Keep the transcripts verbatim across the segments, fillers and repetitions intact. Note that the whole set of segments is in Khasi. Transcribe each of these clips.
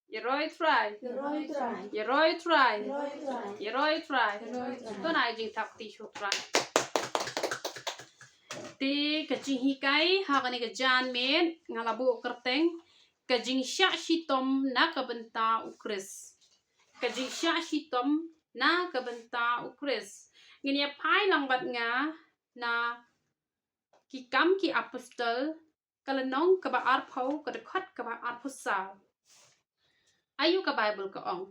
Ïaroh ïa u Trai. Ïaroh ïa u Trai. Ïaroh ïa u Trai. Ïaroh ïa u Trai. Ïaroh ïa u Trai. Ïaroh ïa u Trai. To ngin ai jingthap kti sha u Trai. Te ka jinghikai ha kane ka janmiet nga la buh kyrteng, ka jingshah shitom na ka bynta u Khrist. Ka jingshah shitom na ka bynta u Khrist. Ngin ïa phai lang bad nga na Ki Kam ki Apostol, ka lynnong kaba arphew, ka dkhot kaba arphew saw. Aiu ka Baibl ka ong: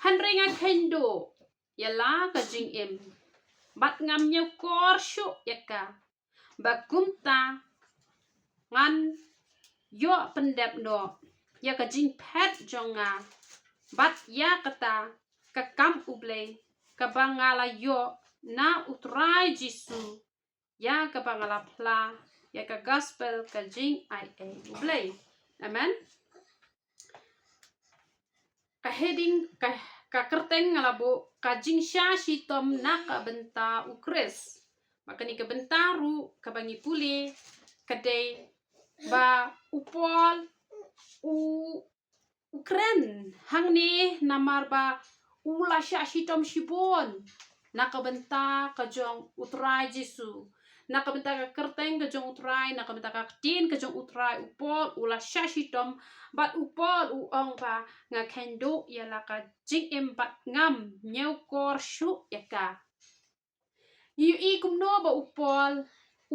Hynrei nga kheiñ duh ïa la ka jingim, bad ngam ñiewkor shuh ïa ka, ba kumta ngan ïoh pyndep noh ïa ka jingphet jong nga, bad ïa kata ka kam U Blei kaba nga la ïoh na u Trai Jisu, ïa kaba nga la phla ïa ka gospel ka jingaiei U Blei. Amen. Ka heading, ka, ka kyrteng nga la buh, ka jingshah shitom na ka bynta u Khrist. Bad kane ka bynta ruh kaba ngi pule ka dei ba u Paul u u kren hangne namar ba u la shah shitom shibun na ka bynta ka jong u Trai Jisu, na ka bynta ka kyrteng ka jong u Trai, na ka bynta ka ktien ka jong u Trai. U Paul u la shah shitom, bad u Paul u ong ba nga kheiñ duh ïa la ka jingim bad ngam ñiewkor shuh ïa ka. Ngi ïohi kumno ba u Paul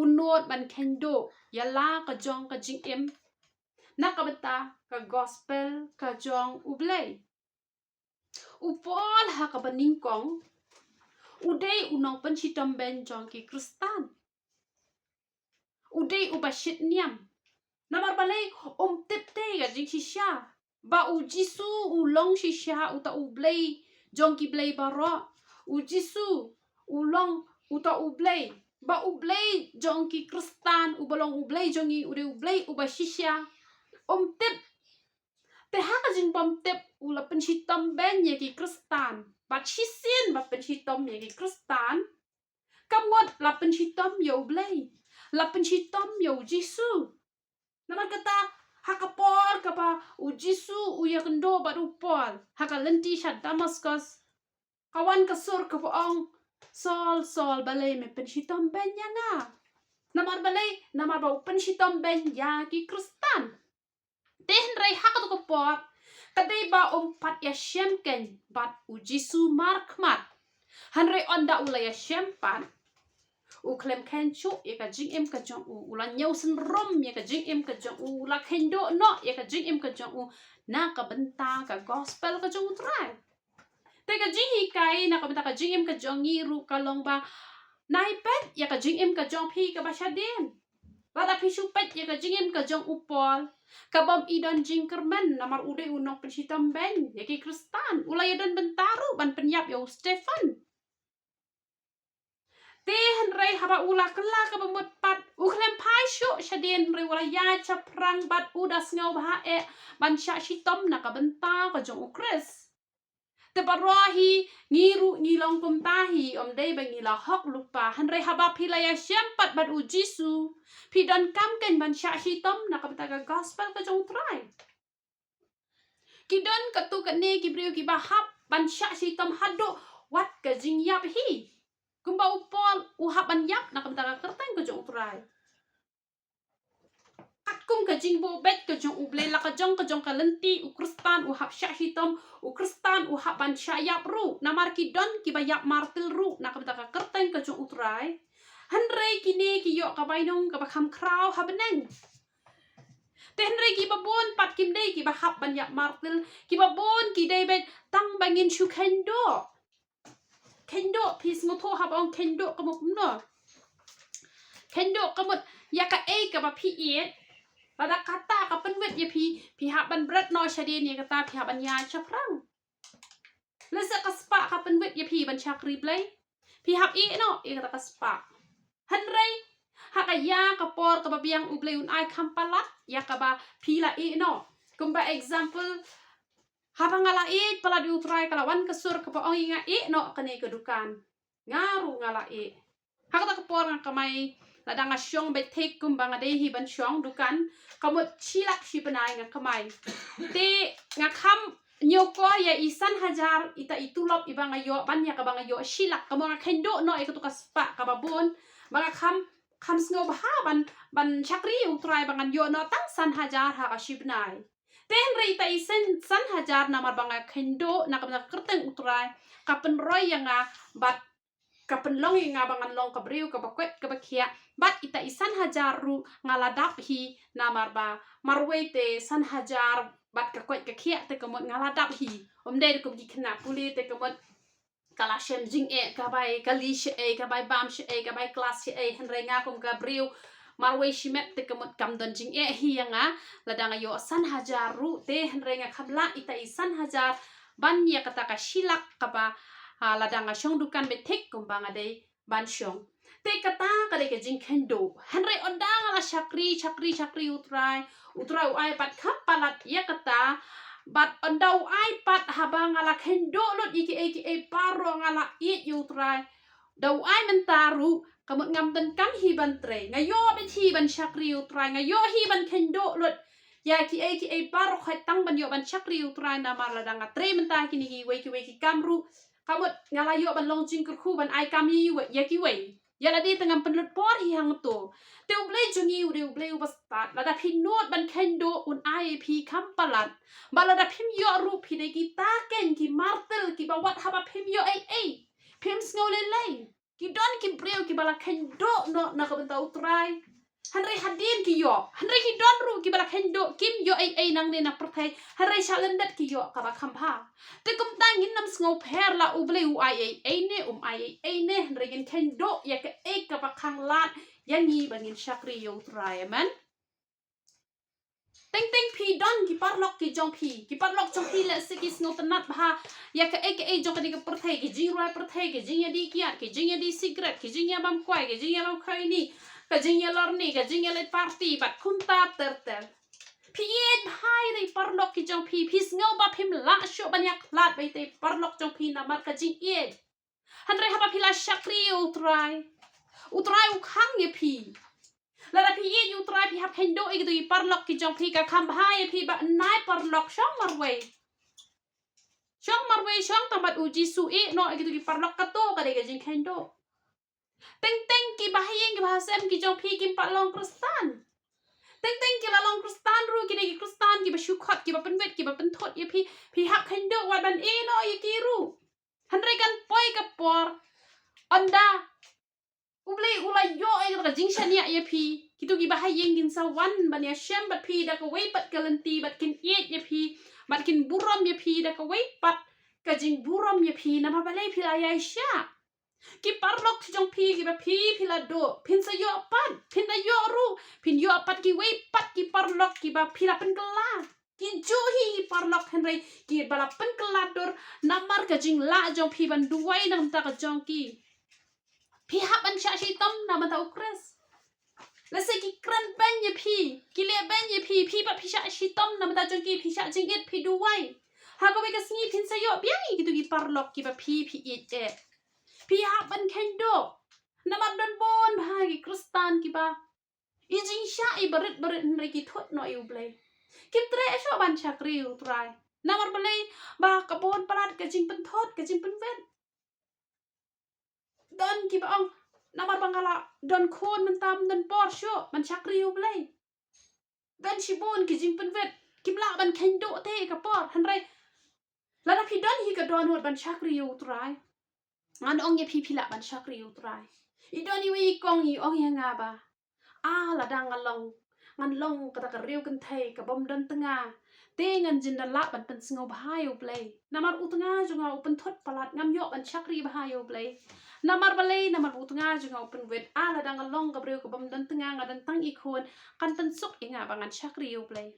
u nud ban kheiñ duh ïa la ka jong ka jingim na ka bynta ka gospel ka jong U Blei. U Paul ha kaba nyngkong u dei u nongpynshitom beiñ jong ki Khristan. U dei uba shit niam. Namar balei? Um tip te ka jingshisha ba u Jisu u long shisha uta U Blei jong ki blei baroh. U Jisu u long uta U Blei. Ba U Blei jong ki Khristan uba long U Blei jong ngi u dei U Blei uba shisha. Um tip. Te ha ka jingbym tip u la pynshitom beiñ ïa ki Khristan. Bad shisien ba pynshitom ïa ki Khristan, ka mut la pynshitom ïa U Blei, la pynshitom ïa u Jisu. Namar kata, ha ka por kaba u Jisu u ïakynduh bad u Paul ha ka lynti sha Damaskos, ka wan ka sur kaba ong, Saul, Saul, balei me pynshitom beiñ ïa nga? Namar balei? Namar ba u pynshitom beiñ ïa ki Khristan. Te hynrei ha kato ka por ka dei ba um pat ïashem keiñ bad u Jisu markhmat. Hynrei ynda u la ïashem pat, u khlem kheiñ shuh ïa ka jingim ka jong u, u la ñiew synrum ïa ka jingim ka jong u, u la kheiñ duh noh ïa ka jingim ka jong u na ka bynta ka gospel ka jong u Trai. Te ka jinghikai na ka bynta ka jingim ka jong ngi ruh ka long ba, nai peit ïa ka jingim ka jong phi kaba shadien. Lada phi shu peit ïa ka jingim ka jong u Paul, ka bym i don jingkyrmen namar u dei u nongpynshitom beiñ ïa ki Khristan. U la ïadon bynta ruh ban pynïap ïa u Stephan. Te hynrei haba u la kylla kaba mut pat, u khlem phai shuh shadien, hynrei u la ïaid shaphrang bad u da sngewbha eh ban shah shitom na ka bynta ka jong u Khrist. Te baroh hi ngi ruh ngi long kumta hi, ym dei ba ngi la hok lypa. Hynrei haba phi la ïashem pat bad u Jisu, phi donkam keiñ ban shah shitom na ka bynta ka gospel ka jong u Trai. Ki don katto katne ki briew kiba hap ban shah shitom haduh wat ka jingïap hi. Kumba u Paul u hap ban ïap na ka bynta ka kyrteng ka jong u Trai. Katkum ka jingbuh beit ka jong U Blei, la ka jong ka jong ka lynti u Khristan u hap shah shitom, u Khristan u hap ban shah ïap ruh. Namar ki don kiba ïap martir ruh na ka bynta ka kyrteng ka jong u Trai. Hynrei kine ki ïoh ka bainong kaba kham khraw ha bneng. Te hynrei kiba bun pat kim dei kiba hap ban ïap martir, kiba bun ki dei beit tang ba ngin shu kheiñ duh. Kheiñ duh, phi sngewthuh haba ong kheiñ duh ka mut kumno? Kheiñ duh ka mut ïa kaei kaba phi ïeit, lada kata ka pynwit ïa phi, phi hap ban bret noh shadien, ïa kata phi hap ban ïaid shaphrang. Lehse ka spah ka pynwit ïa phi ban shakri Blei, phi hap ïeh noh ïa kata ka spah. Hynrei ha ka ïa ka por kaba biang U Blei un ai kham palat ïa kaba phi la ïeh noh. Kumba example, haba nga la ïeit palat ïa u Trai, ka la wan ka sur kaba ong ïa nga ïeh noh kane ka dukan. Nga ruh nga la ïeh. Ha kata ka por nga kamai, lada nga shong beit thik kumba nga dei hi ban shong dukan, ka mut shi lak shi bnai nga kamai. Te Nga kham ñiewkor ïa i san hajar, ita i tulop iba nga ïoh, ban ïa kaba nga ïoh shi lak, ka mut nga khein duh noh ïa katu ka spah kaba bun, ba nga kham, kham sngewbha ban, ban shakri ïa u Trai ba ngan ïoh noh tang san hajar ha ka shi bnai. Te hynrei ita i san, san hajar namar ba nga khein duh na ka bynta ka kyrteng u Trai, ka pynroi ïa nga bad ka pynlong ïa nga ba ngan long ka briew kaba koit kaba khiah, bad ita i san hajar ruh nga la dap hi, namar ba marwei te san hajar bad ka koit ka khiah te ka mut nga la dap hi. Ym dei da kum ki khynnah pule te ka mut ka la shem jingeh, ka bai kali shaei, ka bai bam shaei, ka bai klas shaei, hynrei nga kum ka briew marwei shimet te ka mut kam don jingeh hi ïa nga, lada nga ïoh san hajar ruh te hynrei nga kham lah ita i san hajar ban ïa kata ka shi lak kaba, ah, lada nga shong dukan beit thik kumba nga dei ban shong. Te kata ka dei ka jingkhein duh. Hynrei ynda nga la shakri, shakri, shakri u Trai, u Trai u ai pat kham palat ïa kata, bad ynda u ai pat haba nga la khein duh lut ïa kiei kiei baroh nga la ïeit ïa u Trai. Da u ai mynta ruh, ka mut ngam donkam hi ban trei. Nga ïoh beit hi ban shakri ïa u Trai, nga ïoh hi ban khein duh lut ïa kiei kiei baroh, hooid tang ban ïoh ban shakri ïa u Trai, namar lada nga trei mynta kine kiwei kiwei ki kam ruh, ka mut nga la ïoh ban long jingkyrkhu ban ai kam ïa iwei, ïa kiwei. Ïa lade te ngam pynlut por hi hangto. Te u Blei jong ngi u dei u Blei uba stad. Lada phi nud ban khein duh un ai ïa phi kham palat. Bad lada phim ïoh ruh phi dei kita keiñ ki martir kiba wat haba phim ïoh ei ei, phim sngew lei lei. Ki don ki briew kiba la khein duh noh na ka bynta u Trai, hynrei hadien ki ïoh. Hynrei ki don ruh kiba la khein duh kim ïoh ei ei nangne na pyrthei, hynrei sha lyndet ki ïoh kaba kham bha. Te kumta ngin ym sngew pher la u Blei u ai ei ei ne um ai ei ei ne, hynrei ngin khein duh ïa kaei kaba khanglad ïa ngi ba ngin shakri ïa u Trai. Amen. Teng teng phi don ki paralok ki jong phi, ki paralok jong phi lehse ki sngewtynnat bha ïa kaei kaei jong kane ka pyrthei, ki jingrwai pyrthei, ki jingïadih kiad, ki jingïadih sikret, ki jingïabam kwai, ki jingïabam kheiñi, ka jingïalorni, ka jingïaleit party bad kumta ter ter. Phi ïeit bha ïa i paralok ki jong phi, phi sngew ba phim lah shuh ban ïakhlad bad i paralok jong phi namar ka jingïeit. Hynrei haba phi la shakri ïa u Trai, u Trai u khang ïa phi. Lada phi ïeit ïa u Trai phi hap khein duh ïa kito ki paralok ki jong phi, ka kham bha ïa phi ba nai paralok shong marwei. Shong marwei, shong tang bad u Jisu, ïeh noh ïa kito ki paralok, kato ka dei ka jingkhein duh. Teng teng ki bahaïing ki bahasem ki jong phi kim pat long Khristan. Teng teng ki la long Khristan ruh, ki dei ki Khristan kiba shu khot, kiba pynwit, kiba pynthut ïa phi, phi hap khein duh wat ban ïeh noh ïa ki ruh. Hynrei kan poi ka por ynda u Blei u la ïoh ïa ka jingshaniah ïa phi, kito ki bahaïing kin sa wan ban ïashem bad phi da kawei pat ka lynti bad kin ïeit ïa phi, bad kin burom ïa phi da kawei pat ka jingburom ïa phi, namar balei phi la ïaishah. Ki paralok ki jong phi kiba phi phi la duh, phin sa ïoh pat, phin da ïoh ruh, phin ïoh pat kiwei pat ki paralok kiba phi la pynkylla. Ki juh hi ki paralok hynrei kiba la pynkylla dur namar ka jinglah jong phi ban duwai na ka bynta ka jong ki. Phi hap ban shah shitom na ka bynta u Khrist. Lehse ki kren beiñ ïa phi, ki leh beiñ ïa phi, phi pat phi shah shitom na ka bynta jong ki, phi shah jingit, phi duwai. Ha kawei ka sngi phin sa ïoh biang ïa kito ki paralok kiba phi phi ïeit eh. Phi hap ban khein duh. Namar don bun bha ki Khristan kiba i jingshah i barit barit hynrei ki thut noh ïa u Blei. Kim treh shuh ban shakri ïa u Trai. Namar balei? Ba ka bun palat ka jingpynthut, ka jingpynwit. Don kiba ong, namar ba nga la don khun mynta ym don por shuh ban shakri ïa u Blei. Don shibun ki jingpynwit, kim lah ban khein duh te ka por, hynrei lada phi don hi ka dohnud ban shakri ïa u Trai, ngan ong ïa phi phi lah ban shakri ïa u Trai. I don iwei i kong i ong ïa nga ba, ah, lada nga long, ngan long kata ka riew kynthei ka bym don tnga, te ngan jin da lah ban pynsngewbha ïa u Blei. Namar u tnga jong nga u pynthut palat, ngam ïoh ban shakri bha ïa u Blei. Namar balei? Namar u tnga jong nga u pynwit. Ah, lada nga long ka briew ka bym don tnga, nga don tang i khun, kan pynsuk ïa nga ba ngan shakri ïa u Blei.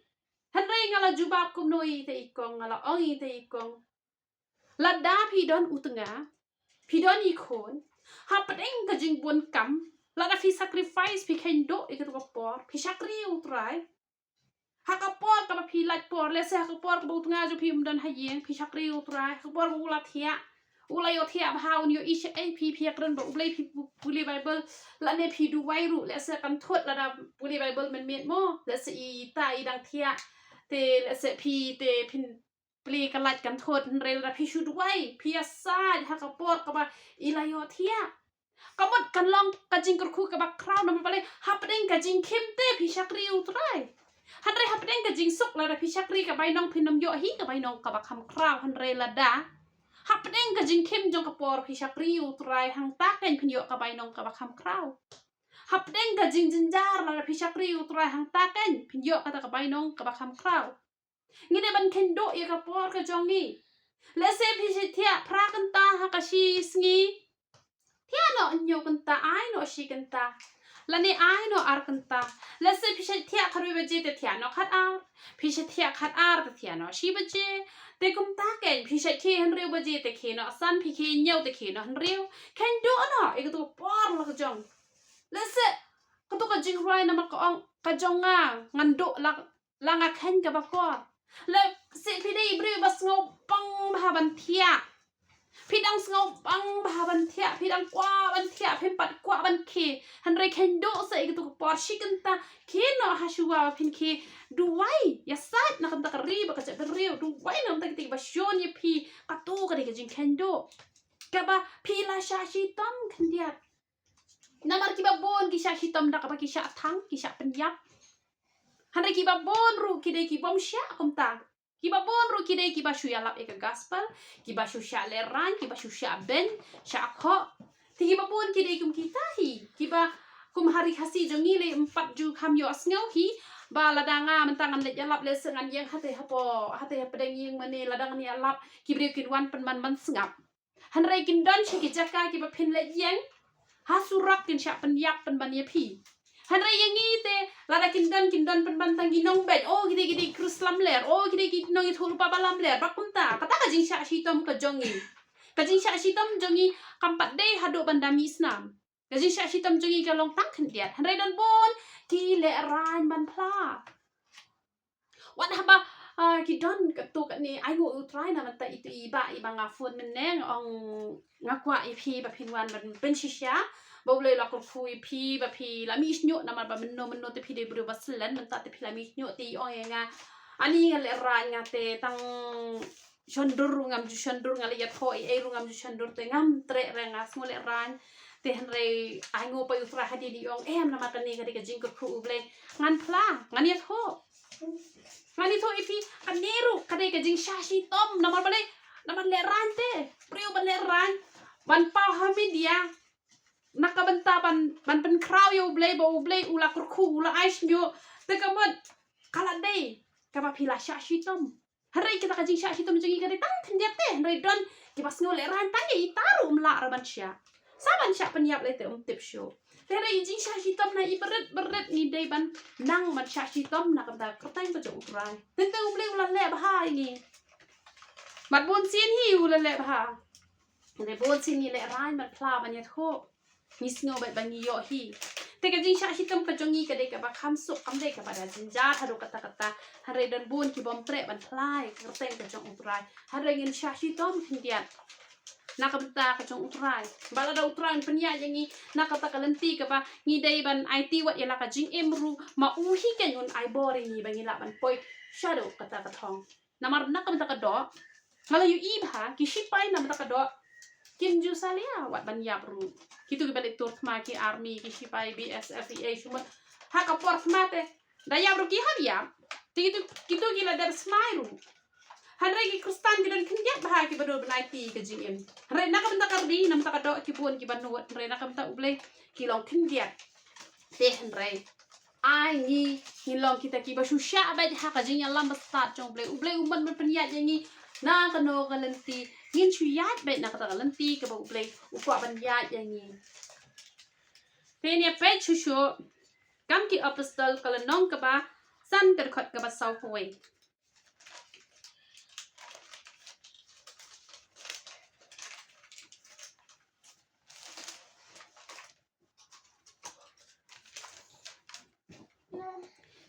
Hynrei nga la jubab kumno ïa ita i kong, nga la ong ïa ita i kong, lada phi don u tnga, phi don i khun, hapdeng ka jingbun kam, lada phi sacrifice, phi khein duh ïa katu ka por, phi shakri ïa u Trai. Ha ka por kaba phi lait por, lehse ha ka por kaba u tnga jong phi um don ha ïing, phi shakri ïa u Trai. Ha ka por ba u la thiah, u la ïohthiah bha, un ïohi shaei phi, phi ïakren bad u Blei, phi pu-, pule Baibl, lane phi duwai ruh, lehse kan thut lada pule Baibl mynmiet mo, lehse ita i dang thiah, te lehse phi te phin plie ka light kan thut, hynrei lada phi shu duwai, phi ïasaid ha ka por kaba i la ïohthiah. Ka mut kan long ka jingkyrkhu kaba khraw namar balei, hapdeng ka jingkhim te phi shakri ïa U Trai. Hynrei hapdeng ka jingsuk lada phi shakri ka bainong phin ym ïoh hi ka bainong kaba kham khraw, hynrei lada hapdeng ka jingkhim jong ka por phi shakri ïa U Trai hangta kein phin ïoh ka bainong kaba kham khraw. Hapdeng ka jingjynjar lada phi shakri ïa U Trai hangta kein phin ïoh kata ka bainong kaba kham khraw. Ngi dei ban kynduh ïa ka por ka jong ngi. Lehse phi shait thiah phra kynta ha ka shi sngi, thiah noh hynñiew kynta, ai noh shi kynta. Lane ai noh ar kynta. Lehse phi shait thiah khatwei baje te thiah noh khatar. Phi shait thiah khatar te thiah noh shi baje. Te kumta kein, phi shait khie hynriew baje te khie noh san, phi khie hynñiew te khie noh hynriew. Kynduh noh ïa katu ka por la ka jong. Lehse katu ka jingrwai namar ka ong ka jong nga, ngan duh la la nga kheiñ kaba kor. Lehse phi dei i briew ba sngewbang bha ban thiah. Phi dang sngewbang bha ban thiah, phi dang kwah ban thiah, phim pat kwah ban khie. Hynrei kynduh sa ïa katu ka por shi kynta, khie noh ha shuwa ba phin khie. Duwai, ïasaid na ka bynta ka ri bad ka jaitbynriew, duwai na ka bynta kita kiba shun ïa phi. Katu ka dei ka jingkynduh kaba phi la shah shitom khyndiat. Namar kiba bun ki shah shitom da kaba ki shah thang, ki shah pynïap. Hynrei kiba bun ruh ki dei ki bym shah kumta. Kiba bun ruh ki dei kiba shu ïalap ïa ka gospel, kiba shu shah lehraiñ, kiba shu shah beiñ, shah khoh. Te kiba bun ki dei kum kita hi, kiba kum ha ri Khasi jong ngi lei ym pat ju kham ïohsngew hi, ba lada nga mynta ngan leit ïalap lehse ngan ïeng hatei hapoh, hatei hapdeng ïing mane lada ngan ïalap ki briew kin wan pynban ban sngap. Hynrei kin don sha ki jaka kiba phin leit ïeng, ha surok kin shah pynïap pynban ïa phi. Hynrei ïa ngi te lada kin don, kin don pynban tang ki nongbeit. O, ki dei, ki dei ki riewslam ler. O, ki dei ki nongïathuhlypa ba lamler. Ba kumta, kata ka jingshah shitom ka jong ngi. Ka jingshah shitom jong ngi kam pat dei haduh ban da mih snam. Ka jingshah shitom jong ngi ka long tang khyndiat. Hynrei don bun ki lehraiñ ban phla. Wat haba, ah, ki don katto katne, ai nguh ïa U Trai na ka bynta itu i bah iba nga phone mynne, nga ong nga kwah ïa phi ba phin wan ban pynshisha, ba U Blei u la kyrkhu ïa phi ba phi la mih shñiuh namar ba mynno mynno te phi dei briew ba slen, mynta te phi la mih shñiuh. Te i ong ïa nga, ani nga lehraiñ, nga te tang shondur ruh ngam ju shondur, nga leit ïathoh ei ei ruh ngam ju shondur, te ngam treh re, nga sngew lehraiñ. Te hynrei ai nguh pat ïa U Trai, hadien i ong em namar kane ka dei ka jingkyrkhu U Blei, ngan phla, ngan ïathoh. Ngan ïathoh ïa phi. Kane ruh ka dei ka jingshah shitom. Namar balei? Namar lehraiñ te, briew ban lehraiñ, ban paw ha media na ka bynta ban, ban pynkhraw ïa U Blei ba U Blei u la kyrkhu, u la ai shñiuh. Te ka mut ka la dei kaba phi la shah shitom. Hynrei kita ka jingshah shitom jong ngi ka dei tang khyndiat te, hynrei don kiba sngew lehraiñ tang ïa ita ruh ym lah re ban shah. Sa ban shah pynïap lei te ym tip shuh. Te hynrei jingshah shitom na i barit barit ngi dei ban nang ban shah shitom na ka bynta ka kyrteng ka jong U Trai. Teng teng U Blei u la leh bha ïa ngi. Bad bun sien hi u la leh bha. Hynrei bun sien ngi lehraiñ ban phla ban ïathuh. Ngi sngew beit ba ngi ïoh hi. Te ka jingshah shitom ka jong ngi ka dei kaba kham suk, kam dei kaba da jynjar haduh katta katta. Hynrei don bun ki bym treh ban phla ïa ka kyrteng ka jong U Trai. Hynrei ngin shah shitom khyndiat na ka bynta ka jong U Trai. Ba lada U Trai un pynïaid ïa ngi na kata ka lynti kaba ngi dei ban aiti wat ïa la ka jingim ruh, ma u hi keiñ un ai bor ïa ngi ba ngi lah ban poi shaduh kata ka thong. Namar na ka bynta ka doh, nga la ïohi bha, ki shipai na ka bynta ka doh kim ju salia wat ban ïap ruh. Kito kiba leit tur thma, ki army, ki shipai, B S F, E A, shu mut ha ka por thma te da ïap ruh ki hap ïap. Te kito, kito ki la dep smai ruh. Hynrei ki Khristan ki don khyndiat bha kiba don ban aiti ka jingim. Hynrei na ka bynta ka ri, na ka bynta ka doh ki bun kiba nud, hynrei na ka bynta U Blei ki long khyndiat. Te hynrei ai ngi, ngin long kita kiba shu shah beit ha ka jingïalam ba stad jong U Blei. U Blei um ban pynïaid ïa ngi na kano ka lynti, ngin shu ïaid beit na kata ka lynti kaba U Blei u kwah ban ïaid ïa ngi. Te nia peit shuh shuh Kam ki Apostol ka lynnong kaba san, ka dkhot kaba saw kawei.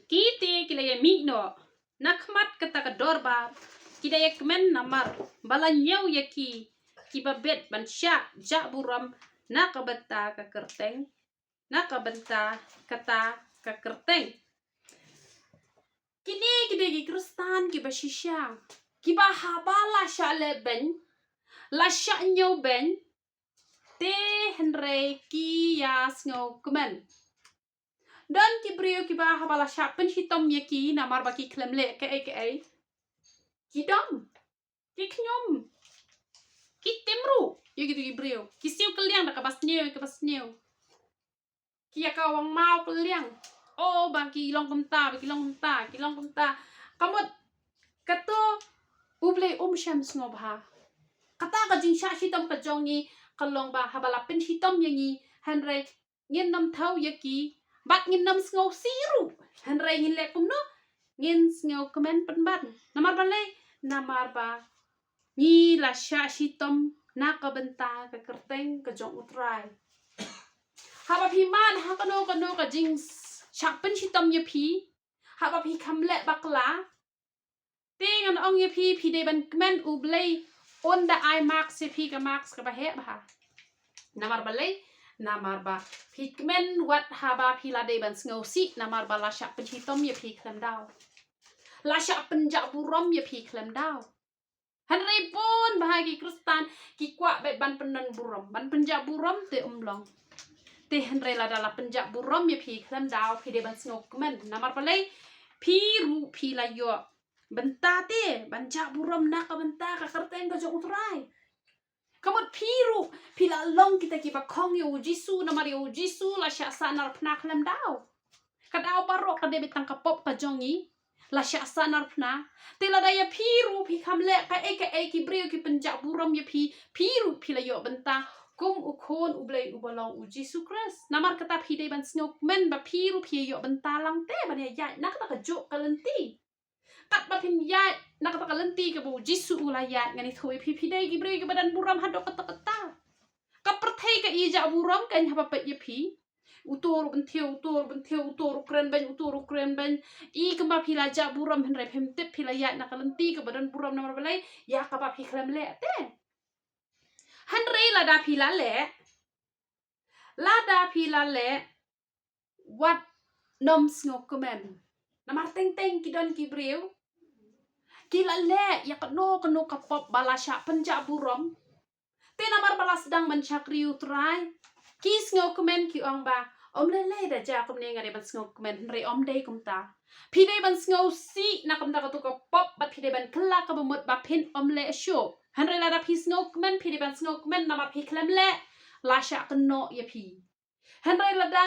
Ki te ki la ïa mih noh na khmat kata ka dorbar, ki da ïa kmen namar ba la ñiew ïa ki kiba bit ban shah jah burom na ka bynta ka kyrteng, na ka bynta kata ka kyrteng. Kine ki dei ki Khristan kiba shisha. kiba haba la shah leh beiñ, la shah ñiew beiñ, te hynrei ki ïa sngewkmen. Don ki briew kiba haba la shah pynshitom ïa ki namar ba ki khlem leh kaei kaei, ki dom, ki khñium, ki tim ruh ïa kitu ki briew. Ki siew kylliang da kaba sniew ïa kaba sniew. Ki ïa ka wang maw kylliang. O, ba ki long kumta, ba ki long kumta, ki long kumta. Ka mut kato U Blei um shym sngewbha. Kata ka jingshah shitom ka jong ngi ka long ba haba la pynshitom ïa ngi, hynrei ngin nym thaw ïa ki, bad ngin nym sngewsih ruh. Hynrei ngin leh kumno? Ngin sngewkmen pynban. Namar balei? Namar ba ngi la shah shitom na ka bynta ka kyrteng ka jong U Trai. Haba phi mad ha kano kano ka jingshah pynshitom ïa phi, haba phi kham leh bakla, te ngan ong ïa phi, phi dei ban kmen, U Blei un da ai marks ïa phi, ka marks kaba heh bha. Namar balei? Namar ba phi kmen wat haba phi la dei ban sngewsih, namar ba la shah pynshitom ïa phi khlem daw. La shah pynjah burom ïa phi khlem daw. Hynrei bun bha ki Khristan ki kwah beit ban pyndon burom, ban pynjah burom, te um long. Te hynrei lada la pynjah burom ïa phi khlem daw, phi dei ban sngewkmen. Namar balei? Phi ruh phi la ïoh bynta te ban jah burom na ka bynta ka kyrteng ka jong U Trai. Ka mut phi ruh phi la long kita kiba khong ïa U Jisu, namar ïa U Jisu la shah sahnarphna khlem daw. Ka daw baroh ka dei beit tang ka pop ka jong ngi la shah sahnarphna. Te lada ïa phi ruh phi kham leh kaei kaei, ki briew ki pynjah burom ïa phi, phi ruh phi la ïoh bynta kum u khun U Blei uba long U Jisu Khrist. Namar kata phi dei ban sngewkmen ba phi ruh phi ïoh bynta lang te ban ïaid na kata kajuh ka lynti. Katba phin ïaid na kata ka lynti kaba U Jisu u la ïaid, ngan ïathuh ïa phi, phi dei ki briew kiba don burom haduh katta katta. Ka pyrthei ka ïa jah burom kan haba peit ïa phi. Uto ruh pynthiew, uto ruh pynthiew, uto ruh kren beiñ, uto ruh kren beiñ. I kumba phi la jah burom, hynrei phim tip phi la ïaid na ka lynti kaba don burom. Namar balei? Ïa kaba phi khlem leh te. Hynrei lada phi la leh, lada phi la leh, wat nym sngewkmen. Namar teng teng ki don ki briew ki la leh ïa kano kano ka pop ba la shah pynjah burom. Te namar ba la sdang ban shakri U Trai, ki sngewkmen, ki ong ba, ym lei lei, da jia kumne nga dei ban sngewkmen. Hynrei ym dei kumta. Phi dei ban sngewsih na ka bynta kato ka pop bad phi dei ban kylla kaba mut ba phin ym leh shuh. Hynrei lada phi sngewkmen, phi dei ban sngewkmen namar phi khlem leh, la shah kynnoh ïa phi. Hynrei lada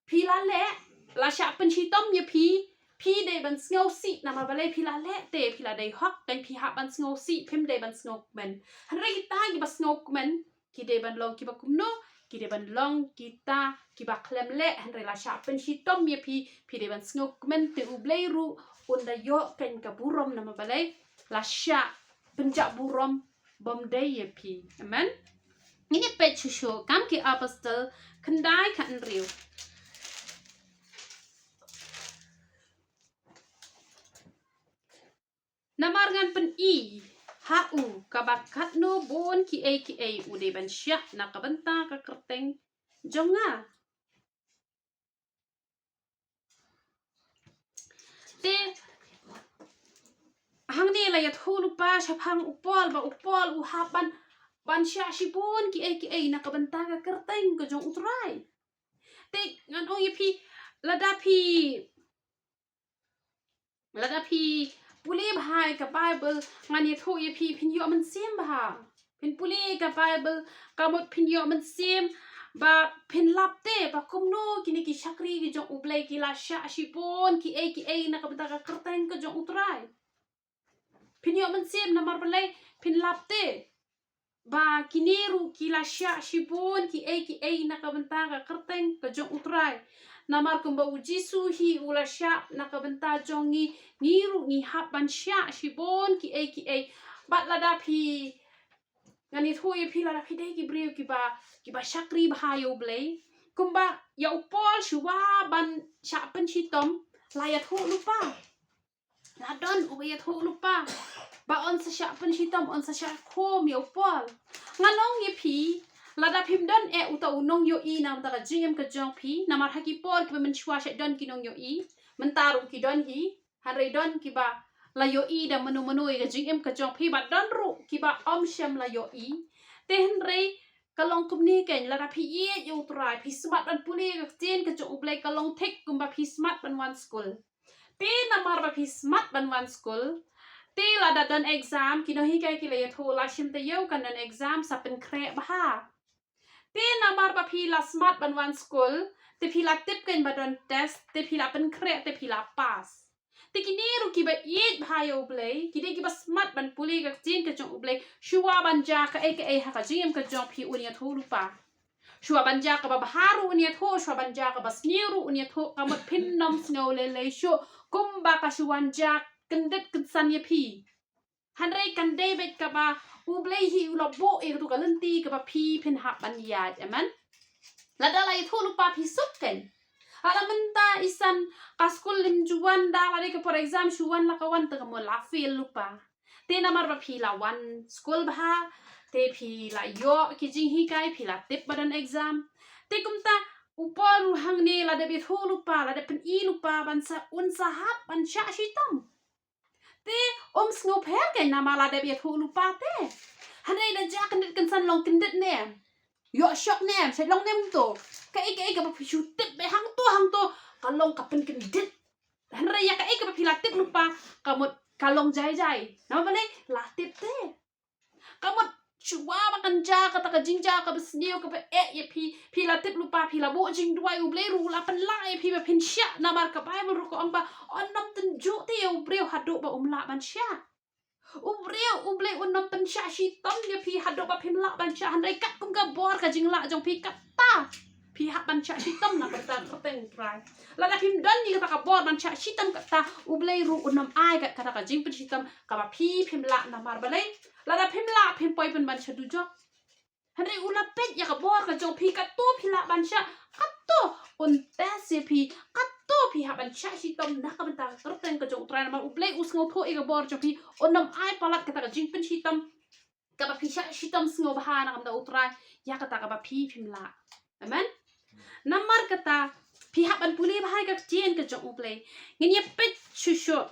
phi la leh, la shah pynshitom ïa phi, phi dei ban sngewsih. Namar balei? Phi la leh te phi la dei hok, kan phi hap ban sngewsih, phim dei ban sngewkmen. Hynrei kita kiba sngewkmen ki dei ban long kiba kumno? Ki dei ban long kita kiba khlem leh. Hynrei la shah pynshitom ïa phi, phi dei ban sngewkmen, te U Blei ruh un da ïoh kan ka burom. Namar balei? La shah pynjah burom bym dei ïa phi. Amen. Ngin ïa peit shuh shuh Kam ki Apostol khyndai khathynriew. Namar ngan pyni ha u kaba katno bun kiei kiei u dei ban shah na ka bynta ka kyrteng jong nga. Te hangne la ïathuh lypa shaphang u Paul, ba u Paul u hap ban, ban shah shibun kiei kiei na ka bynta ka kyrteng ka jong U Trai. Te ngan ong ïa phi, lada phi, lada phi pule bha ïa ka Bible, ngan ïathuh ïa phi, phin ïoh mynsiem bha. Phin pule ïa ka Bible, ka mut phin ïoh mynsiem, ba phin lap te ba kumno kine ki shakri ki jong U Blei ki la shah shibun kiei kiei na ka bynta ka kyrteng ka jong U Trai. Phin ïoh mynsiem namar balei? Phin lap te ba kine ruh ki la shah shibun kiei kiei na ka bynta ka kyrteng ka jong U Trai. Namar kumba U Jisu hi u la shah na ka bynta jong ngi, ngi ruh ngi hap ban shah shibun kiei kiei. Bad lada phi, ngan ïathuh ïa phi, lada phi dei ki briew kiba, kiba shakri bha ïa U Blei, kumba ïa u Paul shuwa ban shah pynshitom, la ïathuh lypa. La don uba ïathuh lypa ba un sa shah pynshitom, un sa shah khum ïa u Paul. Ngan ong ïa phi, lada phim don eh uta u nongïohi na ka bynta ka jingim ka jong phi, namar ha ki por kiba mynshuwa shah don ki nongïohi, mynta ruh ki don hi, hynrei don kiba la ïohi da mano mano ïa ka jingim ka jong phi, bad don ruh kiba ym shym la ïohi. Te hynrei ka long kumne keiñ, lada phi ïeit ïa U Trai, phi smat ban pule ïa ka ktien ka jong U Blei, ka long thik kumba phi smat ban wan skul. Te namar ba phi smat ban wan skul, te lada don exam, ki nonghikai ki la ïathuh, la shim taïew kan don exam, sa pynkhreh bha. Te namar ba phi la smat ban wan skul, te phi la tip keiñ ba don test, te phi la pynkhreh, te phi la pass. Te kine ruh kiba ïeit bha ïa U Blei, ki dei kiba smat ban pule ka ktien ka jong U Blei, shuwa ban jia kaei kaei ha ka jingim ka jong phi, un ïathuh lypa. Shuwa ban jia kaba bha ruh un ïathuh, shuwa ban jia kaba sniew ruh un ïathuh, ka mut phin ym sngew lei lei shuh kumba ka shu wan jia kyndit kynsan ïa phi. Hynrei kan dei beit kaba U Blei hi u la buh ïa katu ka lynti kaba phi phin hap ban ïaid, amen. Lada la ïathuh lypa phi suk keiñ. Haba mynta isan ka skul ym ju wan, da la dei ka por exam shu wan la ka wan, te ka mut la fail lypa. Te namar ba phi la wan skul bha, te phi la ïoh ki jinghikai, phi la tip ba don exam. Te kumta u Paul ruh hangne la dep ïathuh lypa, la dep pyni lypa ban sa, un sa hap ban shah shitom. Te um sngewpher keiñ namar la dep ïathuh lypa te. Hynrei da jia kyndit kynsan, long kyndit ne em, ïoh shock ne em, sa long ne em to. Kaei kaei kaba phi shu tip beit hangto hangto, ka long ka pynkyndit. Hynrei ïa kaei kaba phi la tip lypa, ka mut ka long jai jai. Namar balei? La tip te. Ka mut shuwa ba kan jia kata ka jingjia kaba sniew kaba eh ïa phi, phi la tip lypa, phi la buh jingduwai, U Blei ruh u la pynlah ïa phi ba phin shah, namar ka Baibl ruh ka ong ba un ym tynjuh te ïa u briew haduh ba um lah ban shah. U briew, U Blei un ym pynshah shitom ïa phi haduh ba phim lah ban shah. Hynrei katkum ka bor ka jinglah jong phi, kata phi hap ban shah shitom na ka bynta ka kyrteng U Trai. Lada phim don ïa kata ka bor ban shah shitom, kata U Blei ruh un ym ai kat kata ka jingpynshitom kaba phi phim lah. Namar balei? Lada phim lah, phim poi pynban sha dujok. Hynrei u la peit ïa ka bor ka jong phi, katto phi lah ban shah, katto un test ïa phi, katto phi hap ban shah shitom na ka bynta ka kyrteng ka jong U Trai. Namar U Blei u sngewthuh ïa ka bor jong phi, un ym ai palat kata ka jingpynshitom kaba phi shah shitom sngewbha na ka bynta U Trai ïa kata kaba phi phim lah. Amen. Namar kata phi hap ban pule bha ïa ka ktien ka jong U Blei. Ngin ïa peit shuh shuh.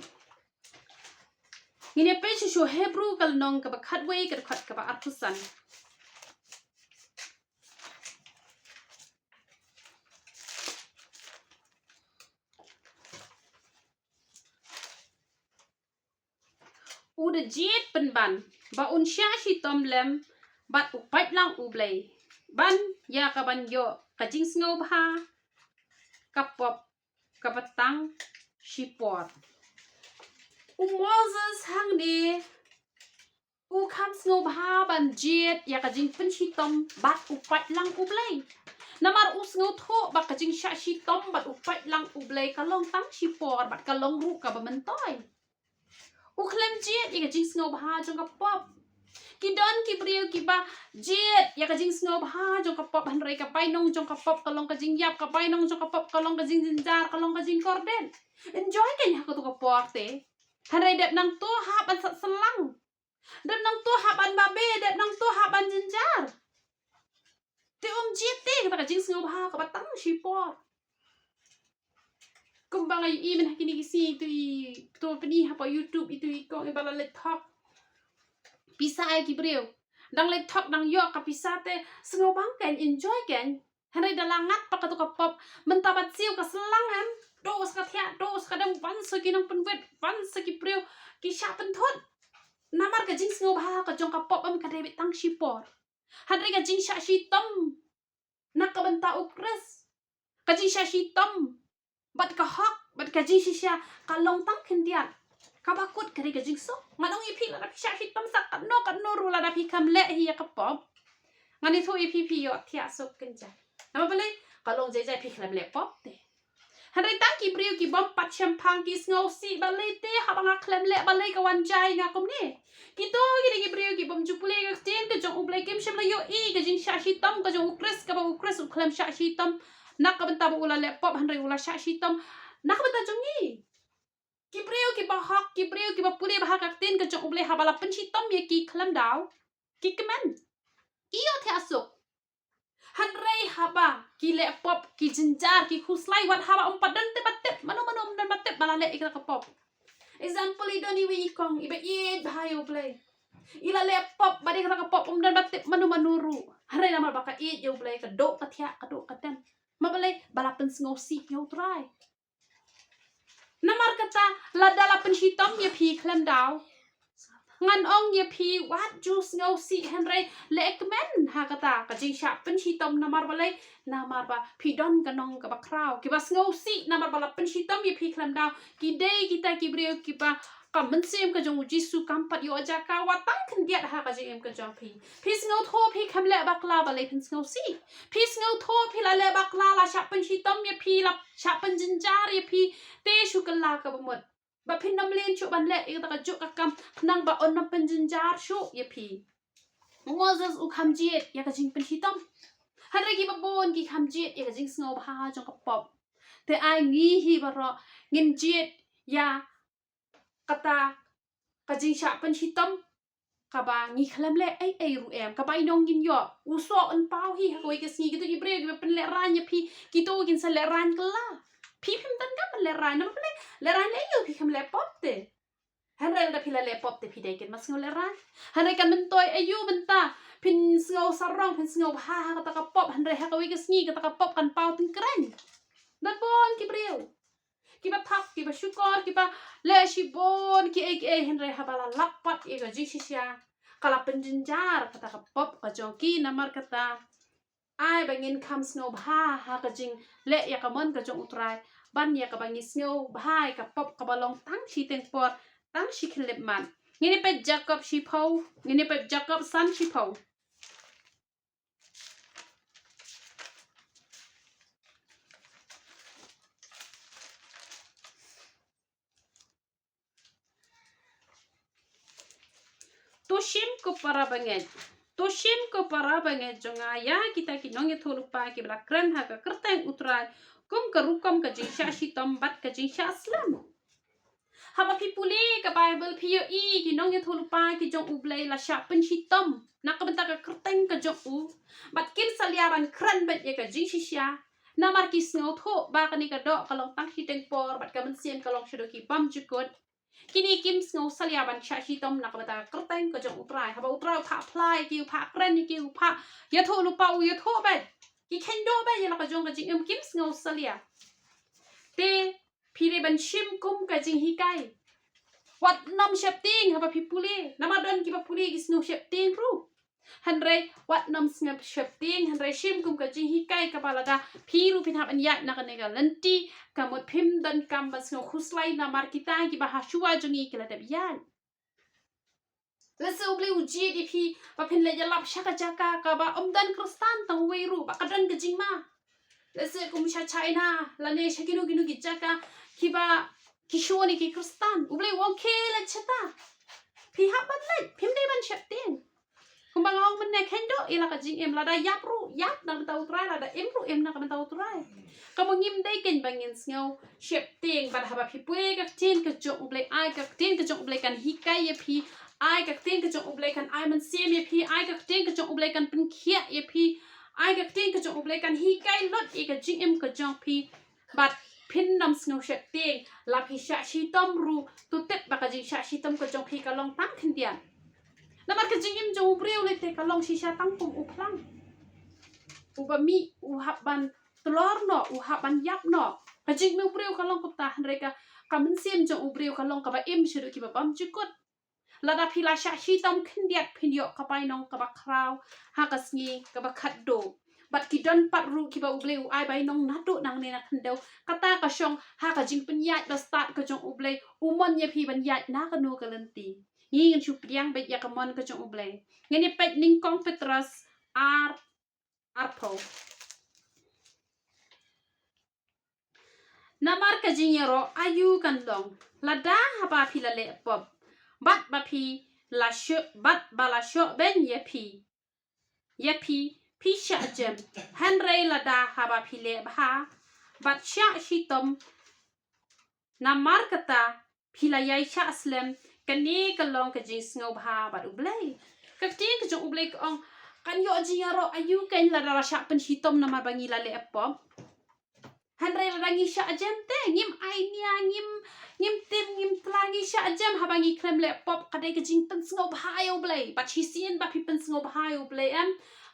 Ngin ïa peit shuh shuh Hebru ka lynnong kaba khatwei, ka dkhot kaba arphew san. U da jied pynban ba un shah shitom lem bad u paidlang U Blei, ban ïa ka ban ïoh ka jingsngewbha ka pop kaba tang shipor. U Moses hangne u kham sngewbha ban jied ïa ka jingpynshitom bad u paidlang U Blei. Namar u sngewthuh ba ka jingshah shitom bad u paidlang U Blei ka long tang shipor bad ka long ruh kaba myntoi. U khlem jied ïa ka jingsngewbha jong ka pop. Ki don ki briew kiba jied ïa ka jingsngewbha jong ka pop, hynrei ka bainong jong ka pop ka long ka jingïap, ka bainong jong ka pop ka long ka jingjynjar, ka long ka jingkordit. Enjoy keiñ ha katu ka por te. Hynrei dep nangto hap ban sat syllang. Dep nangto hap ban babe, dep nangto hap ban jynjar. Te um jied te kata ka jingsngewbha kaba tang shipor. Kumba nga ïohi mynta ha kine ki sngi, itu i, to pyni hapoh YouTube, itu i kong iba la leit thok pisa ïa ki briew. Dang leit thok, dang ïoh ka pisa te sngewbang keiñ, enjoy keiñ. Hynrei da la ngat pat katu ka pop, mynta ban siew ka syllang em, duh sa ka thiah, duh sa ka dem, wan sa ki nongpynwit, wan sa ki briew ki shah pynthut. Namar ka jingsngewbha ka jong ka pop em ka dei beit tang shipor. Hynrei ka jingshah shitom na ka bynta U Khrist, ka jingshah shitom bad ka hok bad ka jingshisha ka long tang khyndiat. Kaba kut ka dei ka jingsuk. Ngan ong ïa phi, lada phi shah shitom sa katno katno ruh, lada phi khlem leh hi ïa ka pop, ngan ïathuh ïa phi, phi ïoh thiah suk kynja. Namar balei? Ka long jai jai phi khlem leh pop te. Hynrei tang ki briew ki bym pat shemphang ki sngewsih, balei te haba nga khlem leh, balei ka wan jai ïa nga kumne? Kito ki dei ki briew ki bym ju pule ïa ka ktien ka jong U Blei, kim shym la ïohi ka jingshah shitom ka jong U Khrist, kaba U Khrist u khlem shah shitom na ka bynta ba u la leh pop, hynrei u la shah shitom na ka bynta jong ngi. Ki briew kiba hok, ki briew kiba pule bha ka ktien ka jong U Blei, haba la pynshitom ïa ki khlem daw, ki kmen, ki ïoh thiah suk. Hynrei haba ki leh pop, ki jynjar, ki khuslai, wat haba ym pat don te ba tip, mano mano ym don ba tip ba la leh ïa ka pop. Example, i don iwei i kong iba ïeit bha ïa U Blei. I la leh pop, bad ïa kata ka pop um don ba tip mano mano ruh. Hynrei namar ba ka ïeit ïa U Blei, ka duh ka thiah, ka duh ka dem. Namar balei? Ba la pynsngewsih ïa U Trai. Namar kata, lada la pynshitom ïa phi khlem daw, ngan ong ïa phi, wat ju sngewsih, hynrei leh kmen ha kata ka jingshah pynshitom. Namar balei? Namar ba phi don ka nong kaba khraw. Kiba sngewsih namar ba la pynshitom ïa phi khlem daw, ki dei kita ki briew kiba ka mynsiem ka jong U Jisu kam pat ïoh jaka wat tang khyndiat ha ka jingim ka jong phi. Phi sngewthuh phi khlem leh bakla, balei phin sngewsih? Phi sngewthuh phi la leh bakla, la shah pynshitom ïa phi, la shah pynjynjar ïa phi, te shu kylla kaba mut ba phin ym leh shuh ban leh ïa kata kajuh ka kam, khnang ba un ym pynjynjar shuh ïa phi. U Moses u kham jied ïa ka jingpynshitom, hynrei kiba bun ki kham jied ïa ka jingsngewbha jong ka pop. Te ai ngi hi baroh ngin jied ïa kata ka jingshah pynshitom kaba ngi khlem leh ei ei ruh em, kaba i nong ngin ïoh. U soh un paw hi ha kawei ka sngi. Kito ki briew kiba pynlehraiñ ïa phi, kito kin sa lehraiñ kylla. Phi phim donkam ban lehraiñ, namar phi lehraiñ leh aïu, phi khlem leh pop te. Hynrei lada phi la leh pop te phi dei kin ym sngew lehraiñ. Hynrei kan myntoi aïu mynta, phin sngew sarong, phin sngewbha ha kata ka pop, hynrei ha kawei ka sngi kata ka pop kan paw tyngkreiñ. Don bun ki briew kiba thap, kiba shukor, kiba leh shibun kiei kiei, hynrei haba la lap pat ïa ka jingshisha, ka la pynjynjar kata ka pop ka jong ki. Namar kata, ai ba ngin kham sngewbha ha ka jingleh ïa ka mon ka jong U Trai, ban ïa kaba ngi sngewbha ïa ka pop kaba long tang shiteng por, tang shi khyllipmat. Ngin ïa peit Jakob shiphew, ngin ïa peit Jakob san shiphew. To shim ko para bangeit. To shim ko para bangeit jong nga ïa kita ki nongïathuhlypa kiba la kren ha ka kyrteng U Trai kum ka rukom ka jingshah shitom bad ka jingshah slem. Haba phi pule ka Baibl phi ïohi ki nongïathuhlypa ki jong U Blei la shah pynshitom na ka bynta ka kyrteng ka jong u, bad kim salia ban kren beit ïa ka jingshisha. Namar ki sngewthuh ba kane ka doh ka long tang shiteng por bad ka mynsiem ka long shaduh ki bymjukut, kine kim sngew salia ban shah shitom na ka bynta ka kyrteng ka jong U Trai. Haba U Trai u phah phla ïa ki, u phah kren ïa ki, u phah ïathuhlypa, u ïathuh beit, ki kheiñ duh beit ïa la ka jong ka jingim, kim sngew salia. Te phi dei ban shim kum ka jinghikai. Wat nym sheptieng haba phi pule, namar don kiba pule ki sngew sheptieng ruh. Hynrei wat nym sngew sheptieng, hynrei shim kum ka jinghikai kaba lada phi ruh phin hap ban ïaid na kane ka lynti, ka mut phim donkam ban sngew khuslai namar kita kiba ha shuwa jong ngi ki la dep ïaid. Lehse U Blei u jied ïa phi ba phin leit ïalap sha ka jaka kaba ym don Khristan tang uwei ruh, ba ka don ka jingma. Lehse kum sha China lane sha kino kino ki jaka kiba ki shun ïa ki Khristan. U Blei u ong khie leit shata. Phi hap ban leit, phim dei ban sheptieng. Kumba nga ong mynne, kheiñ duh ïa la ka jingim, lada ïap ruh ïap na ka bynta U Trai, lada im ruh im na ka bynta U Trai. Ka mut ngim dei kein ba ngin sngew sheptieng. Bad haba phi pule ka ktien ka jong U Blei, ai ka ktien ka jong U Blei kan hikai ïa phi, ai ka ktien ka jong U Blei kan ai mynsiem ïa phi, ai ka ktien ka jong U Blei kan pynkhiah ïa phi, ai ka ktien ka jong U Blei kan hikai lut ïa ka jingim ka jong phi. Bad phin nym sngew sheptieng, la phi shah shitom ruh, to tip ba ka jingshah shitom ka jong phi ka long tang khyndiat. Namar ka jingim jong u briew lei te ka long shisha tang kum u phlang. Uba mih u hap ban tlor noh, u hap ban ïap noh. Ka jingim u briew ka long kumta, hynrei ka, ka mynsiem jong u briew ka long kaba im shaduh kiba bymjukut. Lada phi la shah shitom khyndiat phin ïoh ka bainong kaba khraw ha ka sngi kaba khatduh. Bad ki don pat ruh kiba U Blei u ai bainong naduh nangne na khyndew. Kata ka shong ha ka jingpynïaid bastad ka jong U Blei, u mon ïa phi ban ïaid na kano ka lynti. Ngi ngin shu pdiang beit ïa ka mon ka jong U Blei. Ngin ïa peit Nyngkong Petros ar, arphew. Namar ka jingïaroh aïu kan long, lada haba phi la leh pop, bad ba phi la shoh, bad ba la shoh beiñ ïa phi, ïa phi, phi shah jem. Hynrei lada haba phi leh bha, bad shah shitom, namar kata phi la ïai shah slem, kane ka long ka jingsngewbha bad U Blei. Ka ktien ka jong U Blei ka ong, kan ïoh jingïaroh aïu kein lada la shah pynshitom namar ba ngi la leh pop. Hynrei lada ngi shah jem te, ngim ai nia, ngim Ngim tim, ngim tla, ngi shah jem haba ngi khlem leh pop, ka dei ka jingpynsngewbha ïa U Blei. Bad shisien ba phi pynsngewbha ïa U Blei, em,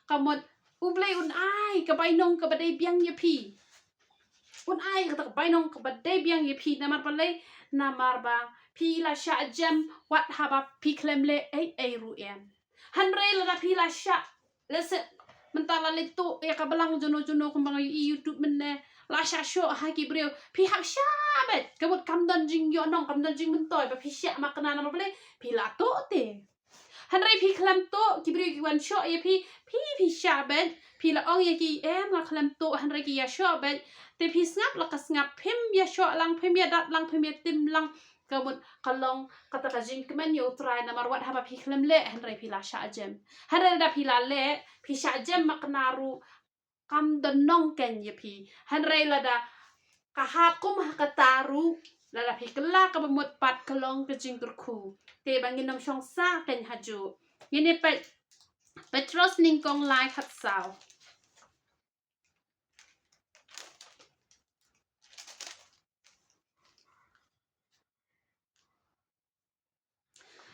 ka mut U Blei un ai ka bainong kaba dei biang ïa phi. Un ai kata ka bainong kaba dei biang ïa phi, namar balei? Namar ba phi la shah jem wat haba phi khlem leh ei ei ruh, em. Hynrei lada phi la shah, lehse mynta la leit tuh ïa ka balang juno juno kumba nga ïohi YouTube mynne, la shah shoh ha ki briew, phi hap shah beit. Ka mut kam don jingïohnong, kam don jingmyntoi ba phi shah makna, namar balei? Phi la tuh te. Hynrei phi khlem tuh, ki briew ki wan shoh ïa phi, phi, phi shah beit. Phi la ong ïa ki, em, nga khlem tuh, hynrei ki ïa shoh beit. Te phi sngap la ka sngap, phim ïa shoh lang, phim ïa dat lang, phim ïa tim lang. Ka mut ka long kata ka jingkmen ïa U Trai, namar wat haba phi khlem leh hynrei phi la shah jem. Hynrei lada phi la leh, phi shah jem makna ruh, kam don nongkeiñ ïa phi. Hynrei lada ka hap kum ha kata ruh, lada phi kylla kaba mut pat, ka long ka jingkyrkhu. Te ba ngin ym shong sah keiñ hajuh. Ngin ïa peit Petros nyngkong lai khatsaw.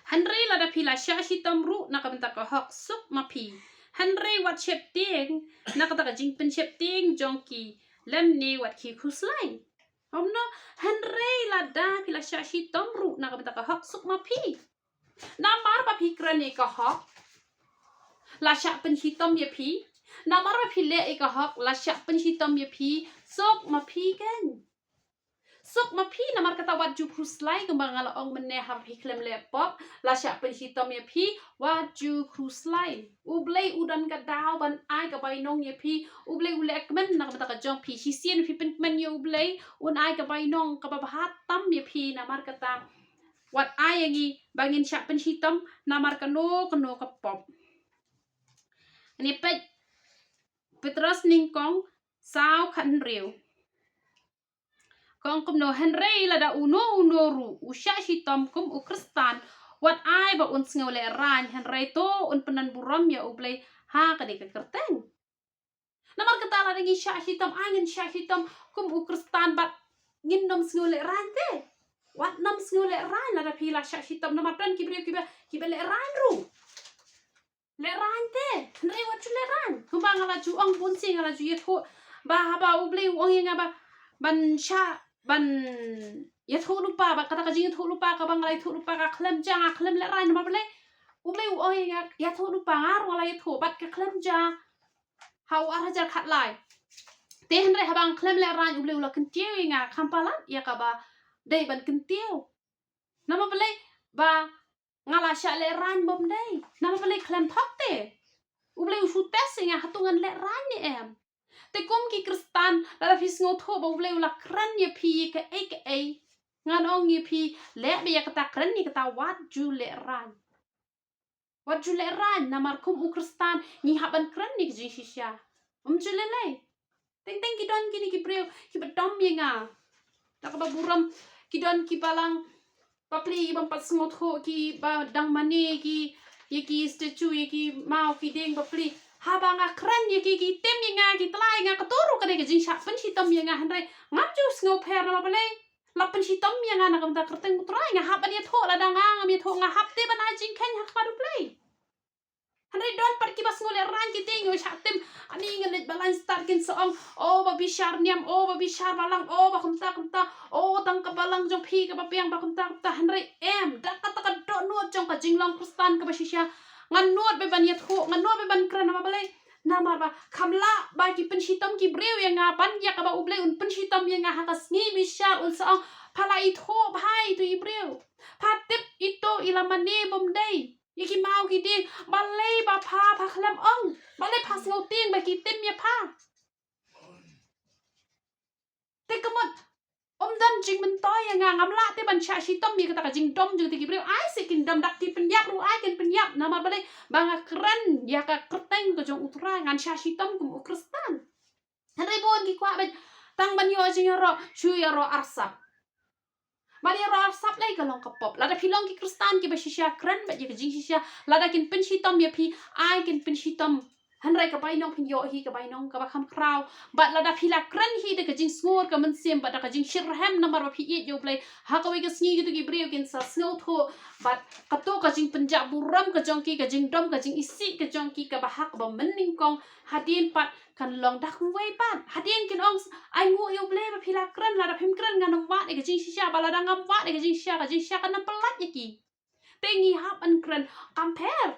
Hynrei lada phi la shah shitom ruh na ka bynta ka hok, suk ma phi. Hynrei wat sheptieng na kata ka jingpynsheptieng jong ki lymne wat ki khuslai. Kumno? Hynrei lada phi la shah shitom ruh na ka bynta ka hok, suk ma phi. Namar ba phi kren ïa ka hok, la shah pynshitom ïa phi. Namar ba phi leh ïa ka hok, la shah pynshitom ïa phi, suk ma phi keiñ. Suk ma phi, namar kata wat ju khuslai, kumba nga la ong mynne, haba phi khlem leh pop, la shah pynshitom ïa phi, wat ju khuslai. U Blei u don ka daw ban ai ka bainong ïa phi. U Blei u leh kmen na ka bynta ka jong phi. Shisien phi pynkmen ïa U Blei, un ai ka bainong kaba bha tam ïa phi, namar kata wat ai ïa ngi ba ngin shah pynshitom namar kano kano ka pop. Ngin ïa peit Petros nyngkong saw khathynriew. Ka ong kumno? Hynrei lada uno uno ruh u shah shitom kum u Khristan, wat ai ba un sngew lehraiñ, hynrei to un pyndon burom ïa U Blei ha kane ka kyrteng. Namar kata lada ngi shah shitom, ai ngin shah shitom kum u Khristan bad ngin ym sngew lehraiñ te. Wat nym sngew lehraiñ lada phi la shah shitom, namar don ki briew kiba, kiba lehraiñ ruh. Lehraiñ te, hynrei wat ju lehraiñ. Kumba nga la ju ong bun sien, nga la ju ïathuh ba haba U Blei u ong ïa nga ba ban shah, ban ïathuh lypa, ba kata ka jingïathuh lypa kaba nga la ïathuh lypa ka khlem jia, nga khlem lehraiñ, namar balei? U Blei u ong ïa nga ïathuh lypa, nga ruh nga la ïathuh bad ka khlem jia ha u ar hajar khatlai. Te hynrei haba nga khlem lehraiñ, U Blei u la kyntiew ïa nga kham palat ïa kaba dei ban kyntiew. Namar balei? Ba nga la shah lehraiñ bym dei. Namar balei? Khlem thok te. U Blei u shu test ïa nga hato ngan lehraiñ ne em. Te kum ki Khristan, lada phi sngewthuh ba U Blei u la kren ïa phi ïa kaei kaei, ngan ong ïa phi, leh beit ïa kata, kren ïa kata, wat ju lehraiñ. Wat ju lehraiñ, namar kum u Khristan ngi hap ban kren ïa ka jingshisha. Ym ju lei lei. Teng teng ki don kine ki briew kiba dom ïa nga. Da kaba burom, ki don ki balang bapli bym pat sngewthuh, kiba dang mane ki ïa ki statue, ïa ki maw ki dieng bapli. Haba nga kren ïa ki, ki tim ïa nga, ki tla ïa nga, kato ruh ka dei ka jingshah pynshitom ïa nga, hynrei ngam ju sngewpher, namar balei? La pynshitom ïa nga na ka bynta ka kyrteng U Trai. Nga hap ban ïathuh, lada nga ngam ïathuh, nga hap te ban ai jingkheiñ ha khmat U Blei. Hynrei don pat kiba sngew lehraiñ, ki tieng ïoh shah tim. Ani nga leit ba lain stad kin sa ong, "O ba bishar niam, o ba bishar balang, o ba kumta kumta, o tang ka balang jong phi kaba biang ba kumta kumta." Hynrei em, da kata ka dohnud jong ka jinglong Khristan kaba shisha, ngan nud beit ban ïathuh, ngan nud beit ban kren, namar balei? Namar ba kham lah ba ki pynshitom ki briew ïa nga, ban ïa kaba U Blei un pynshitom ïa nga ha ka sngi bishar, un sa ong, "Pha la ithuh bha ito i briew, pha tip ito i la mane bym dei ïa ki maw ki dieng, balei ba pha, pha khlem ong, balei pha sngewtieng ba ki tim ïa pha?" Te ka mut ym don jingmyntoi ïa nga, ngam lah te ban shah shitom ïa kata ka jingdom jong kito ki briew. Ai se kin dom, da ki pynïap ruh ai kin pynïap, namar balei? Ba nga kren ïa ka kyrteng ka jong U Trai, ngan shah shitom kum u Khristan. Hynrei bun ki kwah beit tang ban ïoh jingïaroh, shu ïaroh arsap. Ban ïaroh arsap lei ka long ka pop. Lada phi long ki Khristan kiba shisha, kren beit ïa ka jingshisha. Lada kin pynshitom ïa phi, ai kin pynshitom Hynrei ka bainong phin ïoh hi ka bainong kaba kham khraw. Bad lada phi la kren hi da ka jingsngur ka mynsiem bad da ka jingshit rhem namar ba phi ïeit ïa U Blei, ha kawei ka sngi kito ki briew kin sa sngewthuh. Bad kato ka jingpynjah burom ka jong ki, ka jingdom, ka jingisih ka jong ki kaba ha kaba mynnyngkong, hadien pat kan long da kawei pat. Hadien kin ong, "Ai nguh ïa U Blei ba phi la kren, lada phim kren ngan ym wad ïa ka jingshisha, ba lada ngam wad ïa ka jingshisha, ka jingshisha kan ym pyllait ïa ki." Te ngi hap ban kren, kam pher.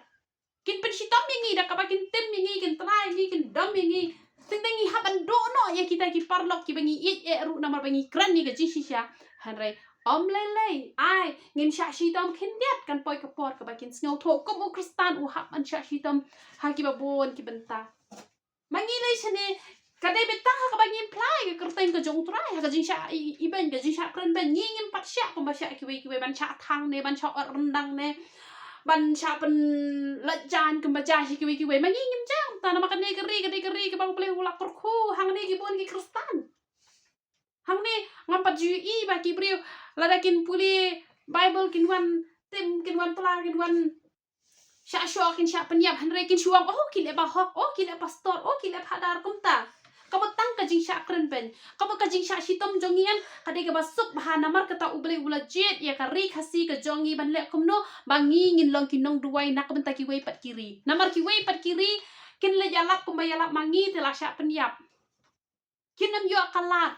Kin pynshitom ïa ngi da kaba kin tim ïa ngi, kin trai ïa ngi, kin dom ïa ngi. Teng teng ngi hap ban duh noh ïa kita ki paralok kiba ngi ïeit eh ruh namar ba ngi kren ïa ka jingshisha. Hynrei ym lei lei, ai, ngin shah shitom khyndiat, kan poi ka por kaba kin sngewthuh. Kum u Khristan u hap ban shah shitom ha kiba bun ki bynta. Ma ngi lei shane, ka dei beit tang ha kaba ngim phla ïa ka kyrteng ka jong U Trai ha ka jingshah i, i beiñ, ka jingshah kren beiñ. Ngi ngim pat shah kumba shah kiwei kiwei, ban shah thang ne, ban shah ot ryndang ne, ban shah pynlait jaiñ kumba jia shi kiwei kiwei. Ma ngi ngim jia kumta namar kane ka ri ka dei ka ri kaba U Blei u la kyrkhu, hangne ki bun ki Khristan. Hangne ngam pat ju ïohi ba ki briew lada kin pule Bible kin wan tim, kin wan tla, kin wan shah shoh, kin shah pynïap, hynrei kin shu ong, "Oh, ki leh bahok, oh, ki leh pastor, oh, ki leh phadar," kumta. Ka mut tang ka jingshah kren beiñ, ka mut ka jingshah shitom jong ngi, ïa ka dei kaba suk bha namar kata U Blei u la jied ïa ka ri Khasi ka jong ngi ban leh kumno, ba ngi ngin long ki nongduwai na ka bynta kiwei pat ki ri. Namar kiwei pat ki ri kin leit ïalap kumba ïalap ma ngi te la shah pynïap. Kin ym ïoh ka lad.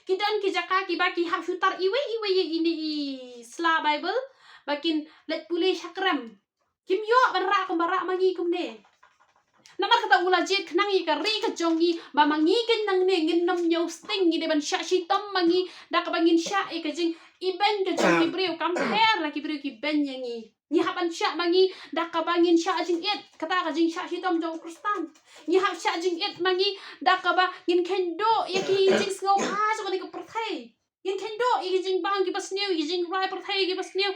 Ki don ki jaka kiba ki hap shu tar iwei iwei ïa ine i sla Bible ba kin leit pule sha krem. Kim ïoh ban rah kumba rah ma ngi kumne. Namar kata u la jied khnang ïa ka ri ka jong ngi, ba ma ngi keiñ nangne ngin ym ñiew sting, ngi dei ban shah shitom ma ngi da kaba ngin shah ïa ka jingibeiñ ka jong ki briew, kam pher la ki briew ki beiñ ïa ngi. Ngi hap ban shah ma ngi da kaba ngin shah jingit, kata ka jingshah shitom jong u Khristan. Ngi hap shah jingit ma ngi da kaba ngin kheiñ duh ïa ki jingsngewbha jong kane ka pyrthei. Ngin kheiñ duh ïa ki jingbam kiba sniew, ïa ki jingrwai pyrthei kiba sniew.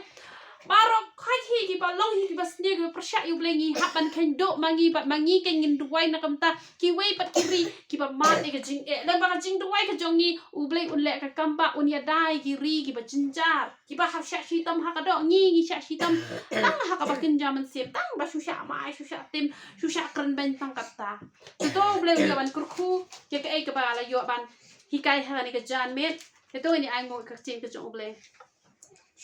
Baroh khoit hi kiba long hi kiba sniew kiba pyrshah ïa U Blei, ngi hap ban kheiñ duh ma ngi bad ma ngi keiñ ngin duwai na ka bynta kiwei pat ki ri kiba mad ïa ka jingeh. Lem bad ka jingduwai ka jong ngi, U Blei un leh ka kam ba un ïada ïa ki ri kiba jynjar. Kiba hap shah shitom ha ka doh, ngi ngi shah shitom tang ha kaba kynja mynsiem, tang ba shu shah mai, shu shah tim, shu shah kren beiñ tang katta. Te to U Blei u ïa ban kyrkhu ïa kaei kaba la ïoh ban hikai ha kane ka janmiet. Te to ngin ai nguh ïa ka ktien ka jong U Blei.